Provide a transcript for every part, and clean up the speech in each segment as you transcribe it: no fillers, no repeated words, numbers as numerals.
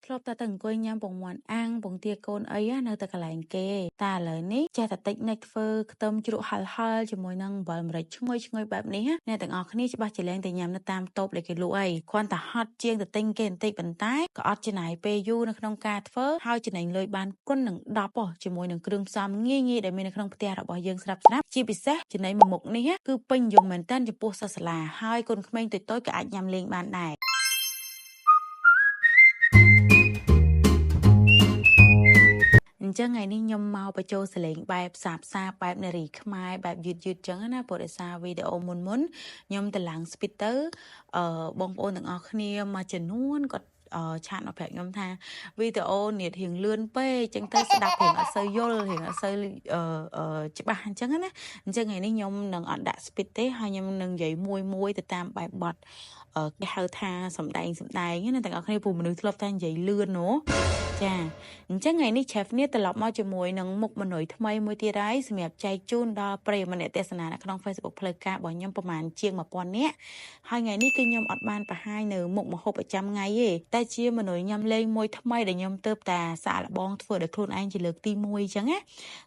ធ្លាប់តែទៅអង្គុយញ៉ាំពងមាន់អាំងពងទាកូនអីនៅតែកន្លែងគេតែឥឡូវនេះចេះតែតិចនិចធ្វើខ្ទឹមជ្រក់ហិលៗជាមួយនឹងអំបិលម្រេចឈ្ងុយឈ្ងុយបែបនេះអ្នកទាំងអស់គ្នាច្បាស់ជាលែងតែញ៉ាំនៅតាមតូបដែលគេលក់អីគ្រាន់តែហត់ជាងទៅទិញគេបន្តិចប៉ុន្តែក៏អត់ចំណាយពេលយូរនៅក្នុងការធ្វើហើយចំណេញលុយបានគុណនឹង10ហ៎ជាមួយនឹងគ្រឿងផ្សំងាយៗដែលមាននៅក្នុងផ្ទះរបស់យើងស្រាប់ៗជាពិសេសចំណីមួយមុខនេះគឺពេញនិយមមែនទែនចំពោះសិស្សសាលាហើយកូនក្មេងតូចៗក៏អាចញ៉ាំលេងបានដែរអញ្ចឹងថ្ងៃនេះខ្ញុំមកបញ្ចូលសលេងបែបសាបសាបបែបនារីខ្មែរបែបយឺតយឺតចឹងណាព្រោះដោយសារវីដេអូមុនមុនខ្ញុំតម្លើង speed ទៅអឺបងប្អូនទាំងអស់គ្នាមួយចំនួនគាត់ chat មកប្រាប់ខ្ញុំថាវីដេអូនាតរៀងលឿនពេកចឹងទៅស្ដាប់រៀងអត់សូវយល់រៀងអត់សូវច្បាស់អញ្ចឹងណាអញ្ចឹងថ្ងៃនេះខ្ញុំនឹងអត់ដាក់ speed ទេហើយខ្ញុំនឹងនិយាយមួយមួយទៅតាមបែបបទគេហៅថាសំដែងសំដែងណាទាំងអស់គ្នាព្រោះមនុស្សធ្លាប់តែនិយាយលឿនណូចាអញ្ចឹងថ្ងៃនេះ Chef នេះត្រឡប់មកជាមួយនឹងមុខមនុយថ្មីមួយទៀតហើយសម្រាប់ចែកជូនដល់ប្រិយមិត្តអ្នកទស្សនានៅក្នុង Facebook ផ្លូវការរបស់ខ្ញុំប្រហែលជាង1000នាក់ហើយថ្ងៃនេះគឺខ្ញុំអត់បានបង្ហាញនៅមុខម្ហូបប្រចាំថ្ងៃទេតែជាមនុយញ៉ាំលេងមួយថ្មីដែលខ្ញុំទើបតាសាកល្បងធ្វើដោយខ្លួនឯងជាលើកទី1អញ្ចឹងណា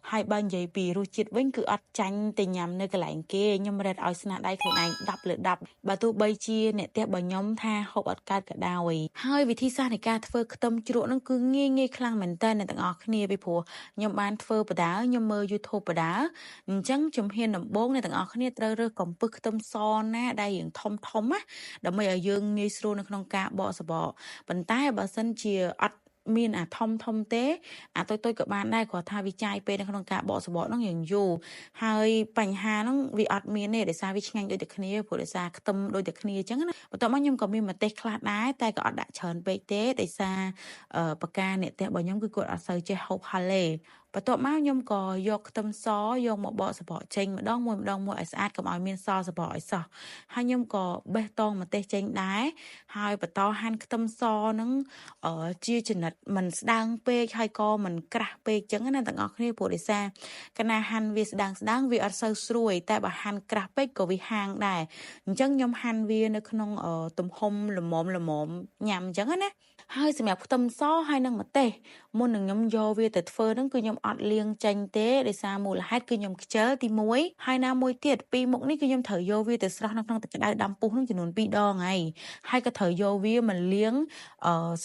ហើយបើនិយាយពីរសជាតិវិញគឺអត់ចាញ់ទៅញ៉ាំនៅកន្លែងគេខ្ញុំរេតឲ្យស្នាដៃខ្លួនឯង10លើ10បើទោះបីជាអ្នកផ្ទះរបស់ខ្ញុំថាហូបអត់កើតក៏ដោយហើយវិធីសាស្ត្រនៃការធ្វើខ្ទឹមជ្រក់ហ្នឹងគឺងាយងាយខ្លាំងមែនតើអ្នកទាំងអស់គ្នាពីព្រោះខ្ញុំបានធ្វើបដាខ្ញុំមើល YouTube បដាអញ្ចឹងជំហានដំបូងអ្នកទាំងអស់គ្នាត្រូវរើសកំពឹសខ្ទឹមសណាដែលរៀងធំធំណាដើម្បីឲ្យយើងងាយស្រួលនៅក្នុងការបកសបកប៉ុន្តែបើសិនជាអត់មានអាធំធំទេអាតូចតូចក៏បានដែរគ្រាន់ថាវាចាយពេលនៅក្នុងការបកសបកហ្នឹងយ៉ាងយូរហើយបញ្ហាហ្នឹងវាអត់មានទេដោយសារវាឆ្ងាញ់ដូចតែគ្នាព្រោះដោយសារខ្ទឹមដូចតែគ្នាអញ្ចឹងណាបន្ទាប់មកខ្ញុំក៏មានម្ទេសខ្លះដែរតែក៏អត់ដាក់ច្រើនពេកទេដោយសារបកាអ្នកផ្ទះរបស់ខ្ញុំគឺគាត់អត់សូវចេះហូបហិលទេបន្ទាប់មកខ្ញុំក៏យកខ្ទឹមសយកមកបកសបកចេញម្ដងមួយម្ដងមួយឲ្យស្អាតកុំឲ្យមានសសបកឲ្យសោះហើយខ្ញុំក៏បេះតងម្ទេសចេញដែរហើយបន្តហាន់ខ្ទឹមសហ្នឹងជាចំណិតមិនស្ដើងពេកហើយក៏មិនក្រាស់ពេកចឹងណាទាំងអស់គ្នាព្រោះដោយសារកាលណាហាន់វាស្ដើងស្ដើងវាអត់សូវស្រួយតែបើហាន់ក្រាស់ពេកក៏វាហាងដែរអញ្ចឹងខ្ញុំហាន់វានៅក្នុងទំហំល្មមល្មមញ៉ាំអញ្ចឹងណាហើយសម្រាប់ខ្ទឹមសហើយនិងម្ទេសមុននឹងខ្ញុំយកវាទៅធ្វើហ្នឹងគឺខ្ញុំអត់លាងចេញទេដោយសារមូលហេតុគឺខ្ញុំខ្ជិលទី1ហើយណាមួយទៀតពីរមុខនេះគឺខ្ញុំត្រូវយកវាទៅស្រស់នៅក្នុងទឹកក្តៅដាំពុះហ្នឹងចំនួន2ដងហើយហើយក៏ត្រូវយកវាមកលាង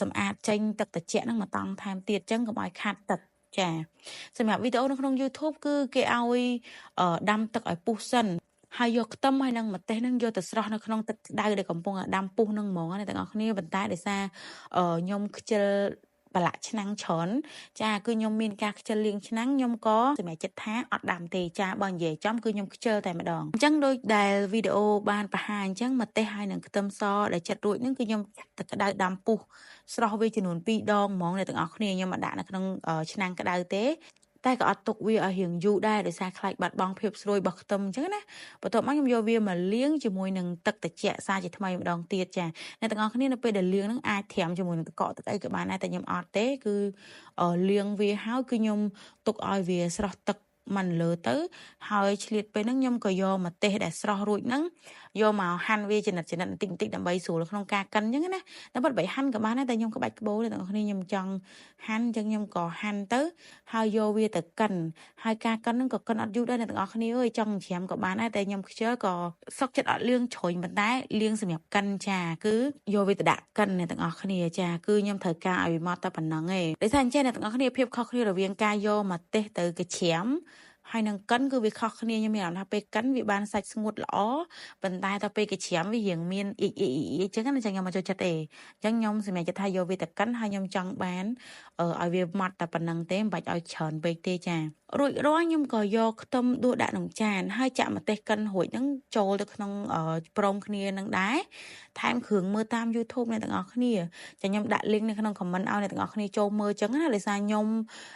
សម្អាតចេញទឹកត្រជាក់ហ្នឹងមកតង់ថែមទៀតអញ្ចឹងកុំឲ្យខាត់ទឹកចាសម្រាប់វីដេអូនៅក្នុង YouTube គឺគេឲ្យដាំទឹកឲ្យពុះសិនហើយយកខ្ទឹមហើយនឹងម្ទេសហ្នឹងយកទៅស្រស់នៅក្នុងទឹកក្តៅដែលកំពុងដាំពុះហ្នឹងហ្មងណាទាំងអស់គ្នាប៉ុន្តែដោយសារខ្ញុំខ្ជិលប្រឡាក់ឆ្នាំងច្រើនចាគឺខ្ញុំមានការខ្ជិលលាងឆ្នាំងខ្ញុំក៏សម្រេចចិត្តថាអត់ដាំទេចាបើនិយាយចំគឺខ្ញុំខ្ជិលតែម្ដងអញ្ចឹងដូចដែលវីដេអូបានបង្ហាញអញ្ចឹងម្ទេសហើយនឹងខ្ទឹមសដែលចិត្តរួចហ្នឹងគឺខ្ញុំចាក់ទឹកក្តៅដាំពុះស្រស់វាចំនួន2ដងហ្មងអ្នកទាំងអស់គ្នាខ្ញុំមិនដាក់នៅក្នុងឆ្នាំងក្តៅទេតែក៏អត់ទុកវាឲ្យរៀងយូរដែរដោយសារខ្លាចបាត់បង់ភាពស្រួយរបស់ខ្ទឹមអញ្ចឹងណាបន្ទាប់មកខ្ញុំយកវាមកលាងជាមួយនឹងទឹកត្រជាក់សាជាថ្មីម្ដងទៀតចាអ្នកទាំងអស់គ្នានៅពេលដែលលាងហ្នឹងអាចត្រាំជាមួយនឹងទឹកកកទឹកអីក៏បានដែរតែខ្ញុំអត់ទេគឺលាងវាហើយគឺខ្ញុំទុកឲ្យវាស្រស់ទឹកមិនលើទៅហើយឆ្លៀតពេលហ្នឹងខ្ញុំក៏យកម្ទេសដែលស្រស់រួចហ្នឹងយកមកហាន់វាចំណិតចំណិតបន្តិចបន្តិចដើម្បីស្រួលក្នុងការកិនអញ្ចឹងណាតែបើហាន់ក៏បានដែរតែខ្ញុំក្បាច់ក្បូរទេទាំងអស់គ្នាខ្ញុំចង់ហាន់អញ្ចឹងខ្ញុំក៏ហាន់ទៅហើយយកវាទៅកិនហើយការកិនហ្នឹងក៏កិនអត់យូរដែរអ្នកទាំងអស់គ្នាអើយចង់ច្រាមក៏បានដែរតែខ្ញុំខ្ជិលក៏សុកចិត្តអត់លាងជ្រុញប៉ុន្តែលាងសម្រាប់កិនចាគឺយកវាទៅដាក់កិនអ្នកទាំងអស់គ្នាចាគឺខ្ញុំត្រូវការឲ្យវាមកតែប៉ុណ្្នឹងឯងដោយសារអញ្ចឹងអ្នកទាំងអស់គ្នាភាពខុសគ្នារវាងការយកម្ទេសទៅកច្រាមហើយនឹងកិនគឺវាខុសគ្នាខ្ញុំមានអារម្មណ៍ថាពេលកិនវាបានសាច់ស្ងួតល្អប៉ុន្តែដល់ពេលគេច្រាមវារៀងមានអ៊ីអ៊ីអ៊ីអញ្ចឹងណាចឹងខ្ញុំមកចូលចិត្តទេអញ្ចឹងខ្ញុំសម្រេចចិត្តថាយកវាទៅកិនហើយខ្ញុំចង់បានឲ្យវាម៉ត់តែប៉ុណ្្នឹងទេមិនបាច់ឲ្យច្រើនពេកទេចារួចរាល់ខ្ញុំក៏យកខ្ទឹមដួសដាក់ក្នុងចានហើយចាក់ម្ទេសកិនរួចហ្នឹងចូលទៅក្នុងព្រមគ្នានឹងដែរថែមគ្រឿងមើលតាម YouTube អ្នកទាំងអស់គ្នាចាខ្ញុំដាក់ link នៅក្នុង comment ឲ្យអ្នកទាំងអស់គ្នាចូលមើលចឹងណាដោយសារខ្ញុំ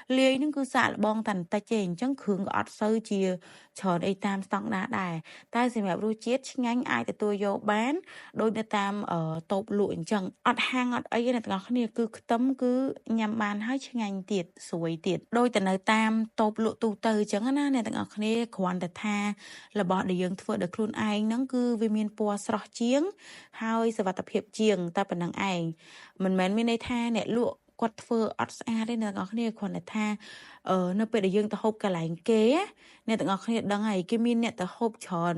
លាយហ្នឹងគឺសាកល្បងតែបន្តិចទេអញ្ចឹងគ្រឿងក៏អត់សូវជាច្រើនអីតាមស្តង់ដារដែរតែសម្រាប់រសជាតិឆ្ងាញ់អាចទទួលយកបានដូចនៅតាមតូបលក់អញ្ចឹងអត់ហាងអត់អីទេអ្នកទាំងអស់គ្នាគឺខ្ទឹមគឺញ៉ាំបានហើយឆ្ងាញ់ទៀតស្រួយទៀតដូចតែនៅតាមតូបលក់ទូទៅអញ្ចឹងណាអ្នកទាំងអស់គ្នាគ្រាន់តែថារបស់ដែលយើងធ្វើដោយខ្លួនឯងហ្នឹងគឺវាមានពណ៌ស្រស់ជាងហើយសុវត្ថិភាពជាងតែប៉ុណ្្នឹងឯងមិនមែនមានន័យថាអ្នកលក់ គាត់ធ្វើអត់ស្អាតទេអ្នកទាំងអស់គ្នាគ្រាន់តែថានៅពេលដែលយើងទៅហូបកន្លែងគេអ្នកទាំងអស់គ្នាដឹងហើយគេមានអ្នកទៅហូបច្រើន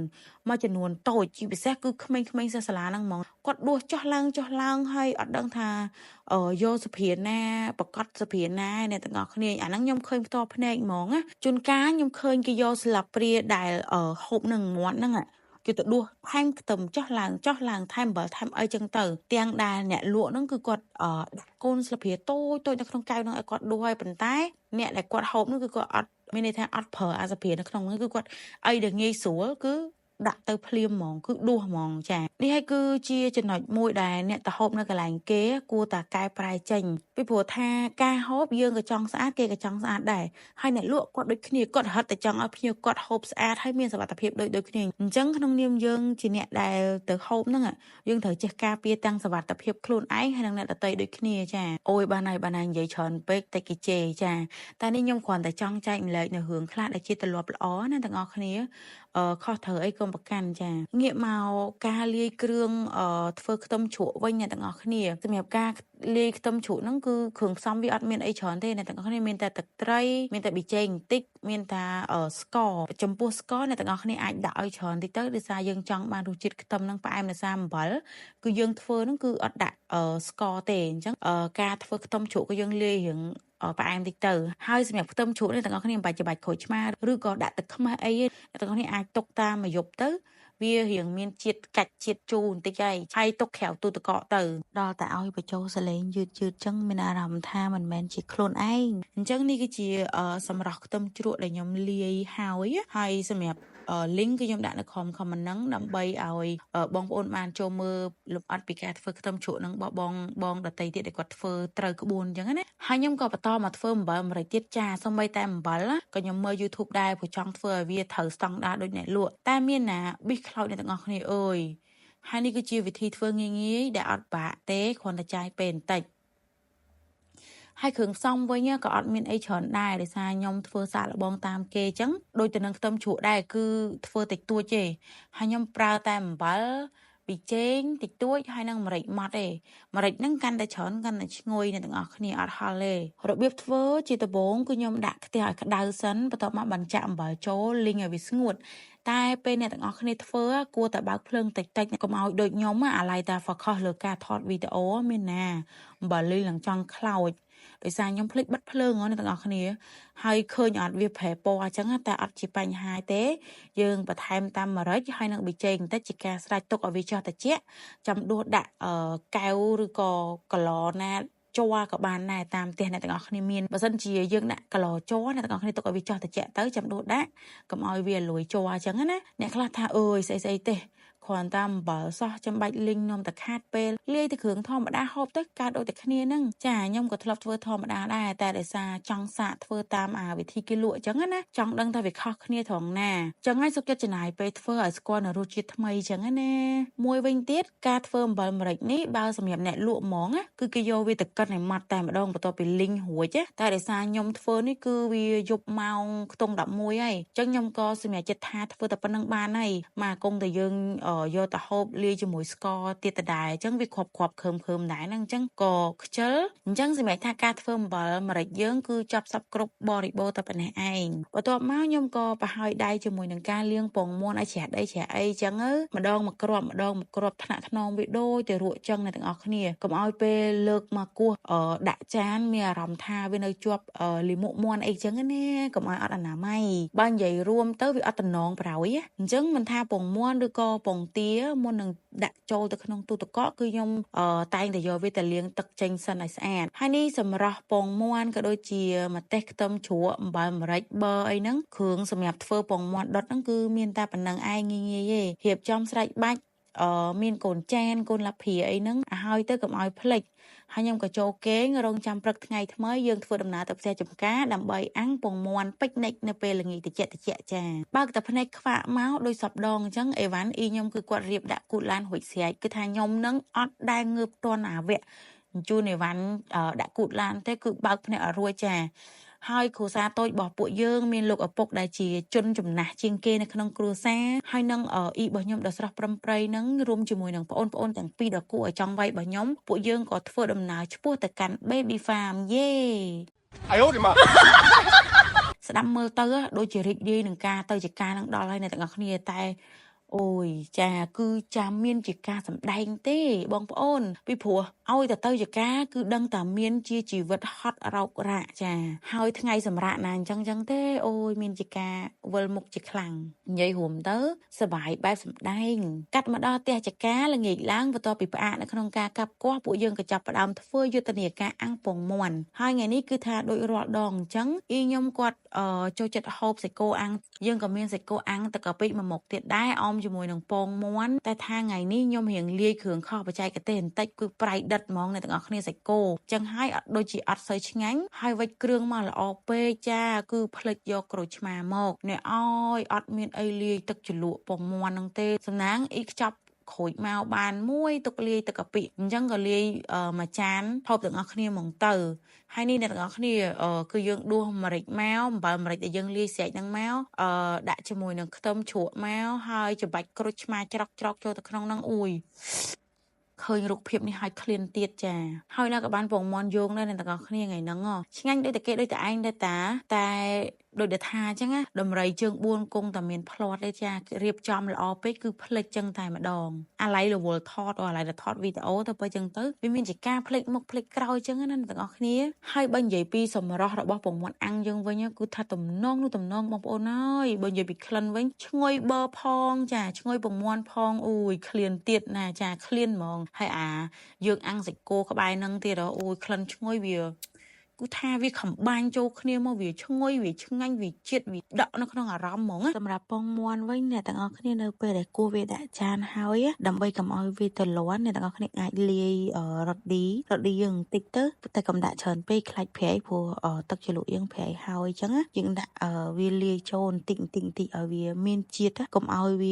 មួយចំនួនតូចជាពិសេសគឺក្មេងៗសិស្សសាលាហ្នឹងហ្មងគាត់ដួសចុះឡើងចុះឡើងហើយអត់ដឹងថាយកសភាណាប្រកាសសភាណាអ្នកទាំងអស់គ្នាអាហ្នឹងខ្ញុំឃើញផ្ទាល់ភ្នែកហ្មងណាជួនកាលខ្ញុំឃើញគេយកស្លាបព្រាដែលហូបនឹងមាត់ហ្នឹងគេទៅដួសថែមខ្ទឹមចុះឡើងចុះឡើងថែមអំបិលថែមអីចឹងទៅទាំងដែលអ្នកលក់ហ្នឹងគឺគាត់ដាក់កូនស្លាបព្រាតូចតូចនៅក្នុងកែវហ្នឹងឲ្យគាត់ដួសហើយប៉ុន្តែអ្នកដែលគាត់ហូបហ្នឹងគឺគាត់អត់មានន័យថាអត់ប្រើអាសព្រានៅក្នុងហ្នឹងគឺគាត់អីដែលងាយស្រួលគឺដាក់ទៅភ្លាមហ្មងគឺដួសហ្មងចានេះហើយគឺជាចំណុចមួយដែលអ្នកទៅហូបនៅកន្លែងគេគួរតែកែប្រែចេញពីព្រោះថាការហូបយើងក៏ចង់ស្អាតគេក៏ចង់ស្អាតដែរហើយអ្នកលក់គាត់ដូចគ្នាគាត់រត់តែចង់ឲ្យភ្ញៀវគាត់ហូបស្អាតហើយមានសុវត្ថិភាពដូចគ្នាអញ្ចឹងក្នុងនាមយើងជាអ្នកដែលទៅហូបហ្នឹងយើងត្រូវចេះការពារទាំងសុវត្ថិភាពខ្លួនឯងហើយនិងអ្នកដទៃដូចគ្នាចាអូយបានហើយបានហើយនិយាយច្រើនពេកតែគេជេរចាតែនេះខ្ញុំគ្រាន់តែចង់ចែកម្លែកនៅរឿងខ្លះដែលជាទម្លាប់ល្អណាទាំងអស់គ្នាខុសត្រូវអីកុំប្រកាន់ចាងាកមកការលាយគ្រឿងធ្វើខ្ទឹមជ្រក់វិញអ្នកទាំងអស់គ្នាសម្រាប់ការលាយខ្ទឹមជ្រក់ហ្នឹងគឺគ្រឿងផ្សំវាអត់មានអីច្រើនទេអ្នកទាំងអស់គ្នាមានតែទឹកត្រីមានតែប៊ីចេងបន្តិចមានតែស្ករចំពោះស្ករអ្នកទាំងអស់គ្នាអាចដាក់ឲ្យច្រើនតិចទៅដោយសារយើងចង់បានរសជាតិខ្ទឹមហ្នឹងផ្អែមដោយសារអំបិលគឺយើងធ្វើហ្នឹងគឺអត់ដាក់ស្ករទេអញ្ចឹងការធ្វើខ្ទឹមជ្រក់ក៏យើងលាយរៀងផ្អែមតិចទៅហើយសម្រាប់ខ្ទឹមជ្រក់នេះទាំងអស់គ្នាមិនបាច់ច្បាច់ក្រូចឆ្មាឬក៏ដាក់ទឹកខ្មេះអីទេអ្នកទាំងអស់គ្នាអាចទុកតាមមួយយប់ទៅវារៀងមានជាតិកាច់ជាតិជូរបន្តិចហើយទុកក្រៅទូទឹកកកទៅដល់តែឲ្យបញ្ចូលសលេងយឺតយឺតចឹងមានអារម្មណ៍ថាមិនមែនជាខ្លួនឯងអញ្ចឹងនេះគឺជាសម្រស់ខ្ទឹមជ្រក់ដែលខ្ញុំលាយហើយសម្រាប់ link គឺខ្ញុំដាក់នៅក្រោម comment ហ្នឹងដើម្បីឲ្យបងប្អូនបានចូលមើលលម្អិតពីការធ្វើខ្ទឹមជ្រក់ហ្នឹងរបស់បងដតីទៀតដែលគាត់ធ្វើត្រូវក្បួនអញ្ចឹងណាហើយខ្ញុំក៏បន្តមកធ្វើអំបិលម្រេចទៀតចាសូម្បីតែអំបិលក៏ខ្ញុំមើល YouTube ដែរព្រោះចង់ធ្វើឲ្យវាត្រូវស្តង់ដារដូចអ្នកលក់តែមានណាប៊ីសខ្លោចអ្នកទាំងអស់គ្នាអើយហើយនេះគឺជាវិធីធ្វើងាយៗដែលអត់បាក់ទេគ្រាន់តែចាយពេលបន្តិចហើយគ្រឿងផ្សំវិញក៏អត់មានអីច្រើនដែរដោយសារខ្ញុំធ្វើសាកល្បងតាមគេអញ្ចឹងដូចទៅនឹងខ្ទឹមជ្រក់ដែរគឺធ្វើតិចតួចទេហើយខ្ញុំប្រើតែអំបិលប៊ីចេងតិចតួចហើយនឹងម្រេចម៉ត់ទេម្រេចហ្នឹងកាន់តែច្រើនកាន់តែឈ្ងុយអ្នកទាំងអស់គ្នាអត់ហល់ទេរបៀបធ្វើជាដំបូងគឺខ្ញុំដាក់ខ្ទះឲ្យក្តៅសិនបន្ទាប់មកបញ្ចាក់អំបិលចូលលីងឲ្យវាស្ងួតតែពេលអ្នកទាំងអស់គ្នាធ្វើគួរតែបើកភ្លើងតិចៗកុំឲ្យដូចខ្ញុំអាឡ័យតែ focus លើការថតវីដេអូមានណាអំបិលលីងនឹងចង់ខ្លោចដោយសារខ្ញុំភ្លេចបិទភ្លើងអ្នកទាំងអស់គ្នាហើយឃើញអត់វាប្រែពណ៌អញ្ចឹងតែអត់ជាបញ្ហាទេយើងបន្ថែមតាមម្រេចហើយនឹងប៊ីចេងបន្តិចជាការស្រេចទុកឲ្យវាចុះត្រជាក់ចាំដួសដាក់កែវឬក៏កឡណាជ័រក៏បានដែរតាមផ្ទះអ្នកទាំងអស់គ្នាមានបើសិនជាយើងដាក់កឡជ័រអ្នកទាំងអស់គ្នាទុកឲ្យវាចុះត្រជាក់ទៅចាំដួសដាក់កុំឲ្យវាលួយជ័រអញ្ចឹងណាអ្នកខ្លះថាអើយស្អីៗទេគ្រាន់តែអំបិលសោះចាំបាច់លីងនំតែខាតពេលលាយទៅគ្រឿងធម្មតាហូបទៅកើតដូចតែគ្នាហ្នឹងចាខ្ញុំក៏ធ្លាប់ធ្វើធម្មតាដែរតែដោយសារចង់សាកធ្វើតាមអាវិធីគេលក់អញ្ចឹងណាចង់ដឹងថាវាខុសគ្នាត្រង់ណាចឹងហើយសុខចិត្តចំណាយពេលធ្វើឲ្យស្គាល់នៅរសជាតិថ្មីអញ្ចឹងណាមួយវិញទៀតការធ្វើអំបិលម្រេចនេះបើសម្រាប់អ្នកលក់ហ្មងគឺគេយកវាទៅកិនឲ្យម៉ត់តែម្ដងបន្ទាប់ពីលីងរួចតែដោយសារខ្ញុំធ្វើនេះគឺវាយប់ម៉ោងខ្ទង់11ហើយអញ្ចឹងខ្ញុំក៏សម្រេចចិត្តថាធ្វើតែប៉ុណ្្នឹងបានហើយមកគង់តែយើងយកទៅហូបលាយជាមួយស្ករទៀតដដែលអញ្ចឹងវាគ្រាប់គ្រាប់ខើមខើមដែរហ្នឹងអញ្ចឹងក៏ខ្ជិលអញ្ចឹងសម្រាប់ថាការធ្វើអំបិលម្រេចយើងគឺចប់សពគ្រប់បរិបូរតែប៉ុណ្ណេះឯងបន្ទាប់មកខ្ញុំក៏ប្រហើយដៃជាមួយនឹងការលាងពងមាន់ឲ្យជ្រះដីជ្រះអីអញ្ចឹងម្ដងមកគ្រាប់ម្ដងមកគ្រាប់ថ្នាក់ថ្នមវាដូចទៅរក់ចឹងអ្នកទាំងអស់គ្នាកុំឲ្យពេលលើកមកគោះដាក់ចានមានអារម្មណ៍ថាវានៅជាប់លិមុមាន់អីចឹងណាកុំឲ្យអត់អនាម័យបើនិយាយរួមទៅវាអត់តំណងប្រោយអញ្ចឹងមិនថាពងមាន់ឬក៏ពងទាមុននឹងដាក់ចូលទៅក្នុងទូទឹកកកគឺខ្ញុំតែងតែយកវាទៅលាងទឹកចេញសិនឲ្យស្អាតហើយនេះសម្រាប់ពងមាន់ក៏ដូចជាម្ទេសខ្ទឹមជ្រក់អំបិលម្រេចប័រអីហ្នឹងគ្រឿងសម្រាប់ធ្វើពងមាន់ដុតហ្នឹងគឺមានតែប៉ុណ្្នឹងឯងងាយៗទេរៀបចំស្រេចបាច់មានកូនចានកូនឡាព្រាអីហ្នឹងឲ្យទៅកុំឲ្យភ្លេចហើយខ្ញុំក៏ចូលគេងរងចាំព្រឹកថ្ងៃថ្មីយើងធ្វើដំណើរទៅផ្ទះចំការដើម្បីអាំងពងមាន់ពិកនិចនៅពេលល្ងាចតិចតិចចាបើកតែភ្នែកខ្វាក់មកដោយសពដងអញ្ចឹងអេវ៉ាន់អ៊ីខ្ញុំគឺគាត់រៀបដាក់គូតឡានរួចស្រេចគឺថាខ្ញុំនឹងអត់ដែលងើបតន់អាវៈជូនអេវ៉ាន់ដាក់គូតឡានទេគឺបើកភ្នែកឲ្យរួចចា ហើយគ្រួសារតូចរបស់ពួកយើងមានលោកឪពុកដែលជាជនចំណាស់ជាងគេនៅក្នុងគ្រួសារហើយនឹងអ៊ីរបស់ខ្ញុំដ៏ស្រស់ប្រឹមប្រៃនឹងរួមជាមួយនឹងប្អូនប្អូនទាំងពីរដ៏គួរឲ្យចង់វាយរបស់ខ្ញុំពួកយើងក៏ធ្វើដំណើរឆ្ពោះទៅកាន់ Baby Farm យេ 哎呦我的妈！ ស្ដាប់មើលទៅដូចជារីករាយនឹងការទៅជាការនឹងដល់ហើយអ្នកទាំងអស់គ្នាតែអូយចាគឺចាំមានជាការសម្ដែងទេបងប្អូនពីព្រោះឲ្យតែទៅជាការគឺដឹងតែមានជាជីវិតហត់រោគរ៉ាក់ចាហើយថ្ងៃសម្រាប់ណាអញ្ចឹងចឹងទេអូយមានជាការវិលមុខជាខ្លាំងនិយាយរួមទៅសបាយបែបសម្ដែងកាត់មកដល់ផ្ទះចការល្ងាចឡើងបន្ទាប់ពីផ្អាកនៅក្នុងការកាប់គាស់ពួកយើងក៏ចាប់ផ្ដើមធ្វើយុទ្ធនាការអាំងពងមាន់ហើយថ្ងៃនេះគឺថាដូចរាល់ដងអញ្ចឹងអ៊ីខ្ញុំគាត់ចូលចិត្តហូបសាច់គោអាំងយើងក៏មានសាច់គោអាំងទឹកកាពិមួយមុខទៀតដែរអមជាមួយនឹងពងមាន់តែថាថ្ងៃនេះខ្ញុំរៀងលាយគ្រឿងខុសបច្ចេកទេសបន្តិចគឺប្រៃដិតហ្មងអ្នកទាំងអស់គ្នាសាច់គោចឹងហើយអត់ដូចជាអត់សូវឆ្ងាញ់ហើយវិចគ្រឿងមកល្អពេកចាគឺផ្លិចយកក្រូចឆ្មាមកអ្នកអើយអត់មានអីលាយទឹកជ្រលក់ពងមាន់ហ្នឹងទេសំណាងអ៊ីខ្ចប់ក្រូចមកបានមួយទុកលាយទឹកកាពិអញ្ចឹងក៏លាយមួយចានហូបទាំងអស់គ្នាហ្មងទៅហើយនេះអ្នកទាំងអស់គ្នាគឺយើងដួសម្រេចមកអំបិលម្រេចដែលយើងលាយស្រែកហ្នឹងមកដាក់ជាមួយនឹងខ្ទឹមជ្រក់មកហើយច្បាច់ក្រូចឆ្មាច្រកច្រកចូលទៅក្នុងហ្នឹងអួយឃើញរូបភាពនេះហើយឃ្លានទៀតចាហើយនៅក៏បានពងមាន់យោងដែរអ្នកទាំងអស់គ្នាថ្ងៃហ្នឹងឆ្ងាញ់ដូចតែគេដូចតែឯងដែរតាតែដូចដែលថាអញ្ចឹងណាដំរីជើង4គង់តែមានផ្លាត់ទេចារៀបចំល្អពេកគឺភ្លេចចឹងតែម្ដងអាឡៃរវល់ថតអាឡៃទៅថតវីដេអូទៅបើចឹងទៅវាមានជាការភ្លេចមុខភ្លេចក្រោយចឹងណាអ្នកទាំងអស់គ្នាហើយបើនិយាយពីសម្រស់របស់ពងមាន់អាំងយើងវិញគឺថាតំណងនោះតំណងបងប្អូនអើយបើនិយាយពីក្លិនវិញឈ្ងុយប័រផងចាឈ្ងុយពងមាន់ផងអូយឃ្លានទៀតណាចាឃ្លានហ្មងហើយអាយើងអាំងសាច់គោក្បែរហ្នឹងទៀតអូយក្លិនឈ្ងុយវាគឺថាវាខំបាញ់ចូលគ្នាមកវាឈ្ងុយវាឆ្ងាញ់វាជាតិវាដក់នៅក្នុងអារម្មណ៍ហ្មងសម្រាប់ពងមាន់វិញអ្នកទាំងអស់គ្នានៅពេលដែលគោះវាដាក់ចានហើយដើម្បីកុំឲ្យវាទៅលាន់អ្នកទាំងអស់គ្នាអាចលាយរ៉ូឌីយើងបន្តិចទៅតែកុំដាក់ច្រើនពេកខ្លាចប្រៃព្រោះទឹកជ្រលក់យើងប្រៃហើយអញ្ចឹងយើងដាក់វាលាយចូលបន្តិចបន្តិចបន្តិចឲ្យវាមានជាតិកុំឲ្យវ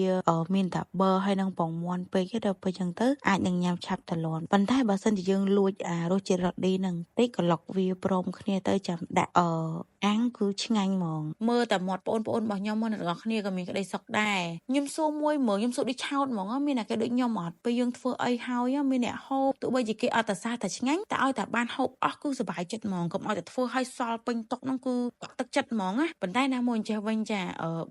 ាមានតែប័រហើយនឹងពងមាន់ពេកទេដល់ពេលអញ្ចឹងទៅអាចនឹងញ៉ាំឆាប់ទៅលាន់ប៉ុន្តែបើសិនជាយើងលួចអារសជាតិរ៉ូឌីនឹងបន្តិចក៏ឡុកវាព្រមគ្នាទៅចាំដាក់អាំងគឺឆ្ងាញ់ហ្មងមើលតែមាត់បងប្អូនរបស់ខ្ញុំមកអ្នកទាំងអស់គ្នាក៏មានក្តីសុខដែរខ្ញុំសួរមួយមើលខ្ញុំសួរដូចឆោតហ្មងមានតែគេដូចខ្ញុំអត់ពេលយើងធ្វើអីហើយមានអ្នកហូបទោះបីជាគេអត់តែសះតែឆ្ងាញ់តែឲ្យតែបានហូបអស់គឺសប្បាយចិត្តហ្មងកុំឲ្យតែធ្វើឲ្យសល់ពេញតុហ្នឹងគឺបាក់ទឹកចិត្តហ្មងណាប៉ុន្តែណាមួយអញ្ចេះវិញចា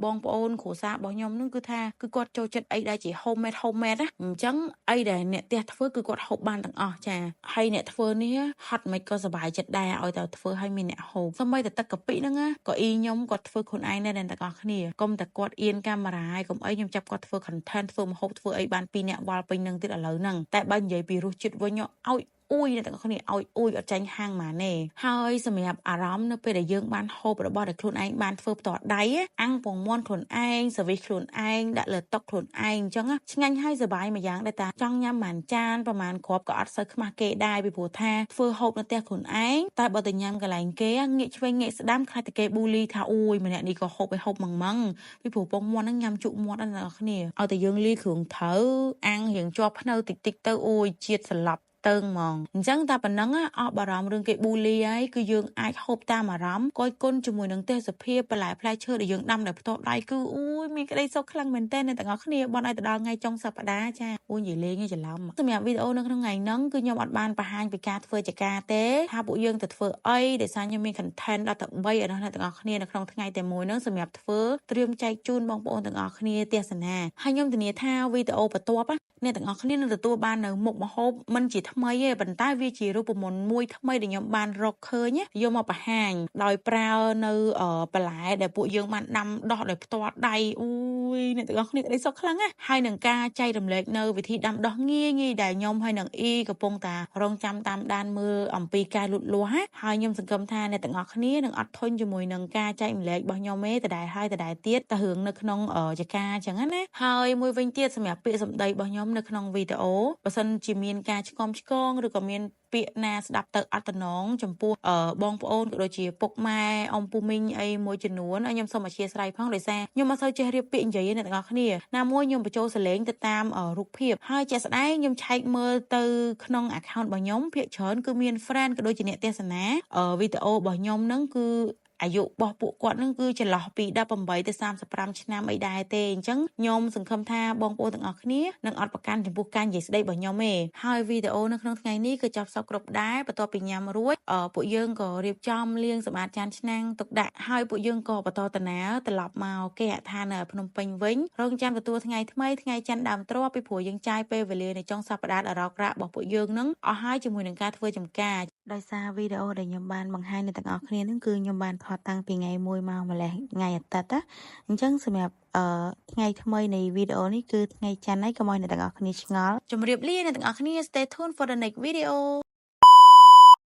បងប្អូនគ្រួសាររបស់ខ្ញុំហ្នឹងគឺថាគឺគាត់ចូលចិត្តអីដែលជា homemade ណាអញ្ចឹងអីដែលអ្នកផ្ទះធ្វើគឺគាត់ហូបបានទាំងអស់ចាហើយអ្នកធ្វើនេះហត់មិនក៏សប្បាយចិត្តដែរឲ្យតែធ្វើឲ្យមានអ្នកហូបសូម្បីតែទឹកកាពិហ្នឹងក៏អ៊ីខ្ញុំគាត់ធ្វើខ្លួនឯងដែរអ្នកទាំងអស់គ្នាកុំតែគាត់អៀនកាមេរ៉ាហើយកុំអីខ្ញុំចាប់គាត់ធ្វើ content ធ្វើម្ហូបធ្វើអីបានពីរអ្នកវល់ពេញនឹងទៀតឥឡូវហ្នឹងតែបើនិយាយពីរសជាតិវិញឲ្យអួយអ្នកទាំងអស់គ្នាឲ្យអួយអត់ចាញ់ហាងម៉ាណេហើយសម្រាប់អារម្មណ៍នៅពេលដែលយើងបានហូបរបស់ដែលខ្លួនឯងបានធ្វើផ្ទាល់ដៃអាំងពងមាន់ខ្លួនឯងសវិសខ្លួនឯងដាក់លើតុខ្លួនឯងអញ្ចឹងឆ្ងាញ់ហើយសប្បាយមួយយ៉ាងដែរតាចង់ញ៉ាំប្រហែលចានប្រហែលគ្រាប់ក៏អត់សូវខ្មាស់គេដែរពីព្រោះថាធ្វើហូបនៅផ្ទះខ្លួនឯងតែបើទៅញ៉ាំកន្លែងគេងាកឆ្វេងងាកស្ដាំខ្លាចតែគេប៊ូលីថាអូយម្នាក់នេះក៏ហូបឲ្យហូបម៉ងម៉ងពីព្រោះពងមាន់ហ្នឹងញ៉ាំជក់មាត់ដល់អ្នកគ្នាឲ្យតែយើងលាយគ្រឿងត្រូវអាំងរៀងជាប់ភ្នៅតិចតិចទៅអូយជាតិសន្លប់តើងហ្មងអញ្ចឹងតែប៉ុណ្ណឹងអស់បារម្ភរឿងគេប៊ូលីហើយគឺយើងអាចហូបតាមអារម្មណ៍កយគុណជាមួយនឹងទេសភាពបន្លែផ្លែឈើដែលយើងដាំដោយផ្ទាល់ដៃគឺអូយមានក្តីសុខខ្លាំងមែនទែនអ្នកទាំងអស់គ្នាបន់ឲ្យទៅដល់ថ្ងៃចុងសប្តាហ៍ចាអូយនិយាយលេងច្រឡំសម្រាប់វីដេអូនៅក្នុងថ្ងៃហ្នឹងគឺខ្ញុំអត់បានបង្ហាញពីការធ្វើចការទេថាពួកយើងទៅធ្វើអីដោយសារខ្ញុំមាន content ដល់ទៅ3ឯនោះអ្នកទាំងអស់គ្នានៅក្នុងថ្ងៃតែមួយហ្នឹងសម្រាប់ធ្វើត្រៀមចែកជូនបងប្អូនទាំងអស់គ្នាទស្សនាហើយខ្ញុំធានាថាវីដេអូបន្ទាប់អ្នកទាំងអស់គ្នានឹងទទួលបាននៅមុខម្ហូបមិនជាថ្មីទេប៉ុន្តែវាជារូបមន្តមួយថ្មីដែលខ្ញុំបានរកឃើញយកមកបង្ហាញដោយប្រើនៅបន្លែដែលពួកយើងបានដាំដោះដោយផ្ទាល់ដៃអូយអ្នកទាំងអស់គ្នាក្តីសុខខ្លាំងណាស់ហើយនឹងការចែករំលែកនៅវិធីដាំដោះងាយៗដែលខ្ញុំហើយនឹងអ៊ីកំពុងតារងចាំតាមដានមើលអំពីការលូតលាស់ហើយខ្ញុំសង្ឃឹមថាអ្នកទាំងអស់គ្នានឹងអត់ធន់ជាមួយនឹងការចែករំលែករបស់ខ្ញុំទេដដែលហើយដដែលទៀតទៅរឿងនៅក្នុងចការអញ្ចឹងណាហើយមួយវិញទៀតសម្រាប់ពាក្យសម្ដីរបស់ខ្ញុំនៅក្នុងវីដេអូបើសិនជាមានការឆ្កងឬក៏មានពាក្យណាស្ដាប់ទៅអត់តំណងចំពោះបងប្អូនក៏ដូចជាពុកម៉ែអ៊ំពូមីងអីមួយចំនួនខ្ញុំសូមអធ្យាស្រ័យផងដោយសារខ្ញុំអត់សូវចេះរៀបពាក្យនិយាយទេអ្នកទាំងអស់គ្នាណាមួយខ្ញុំបញ្ចូលសលេងទៅតាមរូបភាពហើយជាក់ស្ដែងខ្ញុំឆែកមើលទៅក្នុង account របស់ខ្ញុំភាគច្រើនគឺមាន friend ក៏ដូចជាអ្នកទស្សនាវីដេអូរបស់ខ្ញុំហ្នឹងគឺ អាយុរបស់ពួកគាត់នឹងគឺចន្លោះពី18ទៅ35ឆ្នាំអីដែរទេអញ្ចឹងខ្ញុំសង្ឃឹមថាបងប្អូនទាំងអស់គ្នានឹងអត់ប្រកាន់ចំពោះការនិយាយស្ដីរបស់ខ្ញុំទេហើយវីដេអូនៅក្នុងថ្ងៃនេះគឺចប់សពគ្រប់ដែរបន្ទាប់ពីញ៉ាំរួចពួកយើងក៏រៀបចំលាងសម្អាតចានឆ្នាំងទុកដាក់ហើយពួកយើងក៏បន្តដំណើរត្រឡប់មកគេហដ្ឋាននៅភ្នំពេញវិញរងចាំទទួលថ្ងៃថ្មីថ្ងៃច័ន្ទដើមទ្រព្យពីព្រោះយើងចាយពេលវេលានៅចុងសប្តាហ៍ដ៏រករាក់របស់ពួកយើងនឹងអស់ហើយជាមួយនឹងការធ្វើចំការដោយសារវីដេអូដែលខ្ញុំបានបង្ហាញនៅទាំងអស់គ្នានឹងគឺខ្ញុំបានថតតាំងពីថ្ងៃ1មកម្លេះថ្ងៃអាទិត្យណាអញ្ចឹងសម្រាប់អឺថ្ងៃថ្មីនៃវីដេអូនេះគឺថ្ងៃច័ន្ទហើយកុំឲ្យអ្នកទាំងអស់គ្នាឆ្ងល់ជម្រាបលាអ្នកទាំងអស់គ្នា Stay tuned for the next video.